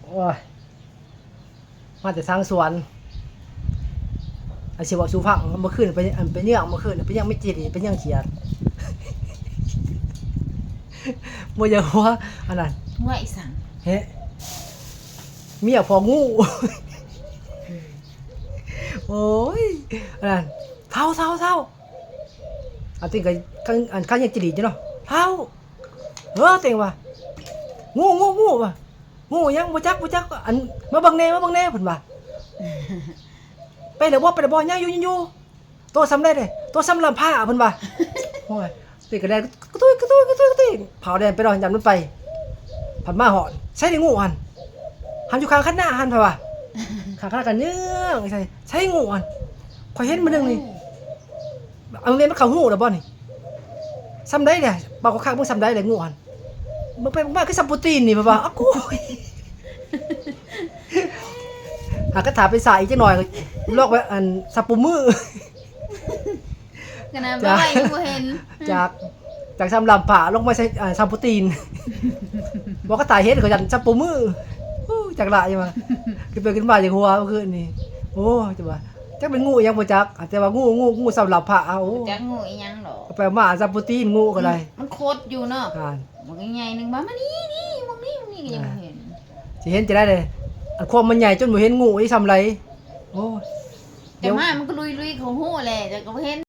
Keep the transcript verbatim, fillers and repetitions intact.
โอ้ย มาแต่ทางสวน อันสิเว้าสู่ฟัง เมื่อคืนไป อันไปเยื้อง เมื่อคืนไปเยื้องแม่จิ๋ม ไปเยื้องเขียด บ่อยากหัว อันนั้น หัวอีสัง เฮ้ เมียพ่องู โอ้ย อันนั้น เฒ่า เฒ่า เฒ่า อันติงก็ คัน อันคันยังจิ๋มอยู่เนาะ เฒ่า เออ ติงว่า งู งู งู ว่ะ งูหยังบ่จัก บ่จัก อัน มาเบิ่งแหน่ มาเบิ่งแหน่ เพิ่นว่า ไปแล้วบ่ ไปแล้วบ่ ยังอยู่ ยังอยู่ โตส่ำใดเด้ โตส่ำลำผ้า เพิ่นว่า โอ้ย ติก็แล่นกระตุ้ย กระตุ้ย กระตุ้ย กระตุ้ย พาแล่นไปดอก ย่านมันไป พัดมาฮอด ใส่ได้งูหั่น หันอยู่ข้างคันนาหั่น เพิ่นว่า ข้างคันนาก็เยื้องใส่ ใส่งูหั่น ข้อยเห็นมื้อหนึ่งนี่ เอาแม่นมันเข้าหูแล้วบ่นี่ ส่ำใดเนี่ย เป่าคักๆ มึงส่ำใดเลยงูหั่น มึงไปมึงมาคือส่ำปูตีนนี่ เพิ่นว่า อ้าว กู หากระถาไปสายอีกจักหน่อย ลอกไว้อันส่ำปูมือ ขนาดบ่ไหวยังบ่เห็น จาก จากส่ำลำผ้าลงมาใส่ อ่า ส่ำปูตีน บอกกระต่ายเห็นเขายันส่ำปูมือ โอ้ จักละอยู่ว่า ขึ้นไปขึ้นมาจากหัวเมื่อคืนนี่ โอ้ จะว่า จักเป็นงูอีหยังบ่จัก แต่ว่างู งู งูส่ำลำผ้า โอ้ บ่จักงูอีหยังดอก เอาไปมาส่ำปูตีนงูก็ได้ มันขดอยู่เนาะ อ่า มันก็ใหญ่หนึ่งว่า มานี่ นี่ มองนี่ มองนี่ก็ยังบ่เห็น สิเห็นจะได้เลย อันความมันใหญ่จนบ่เห็นงูอีกส่ำไร โอ้ แต่มามันก็ลุยๆ เขาฮู้แหละ แต่ก็บ่เห็น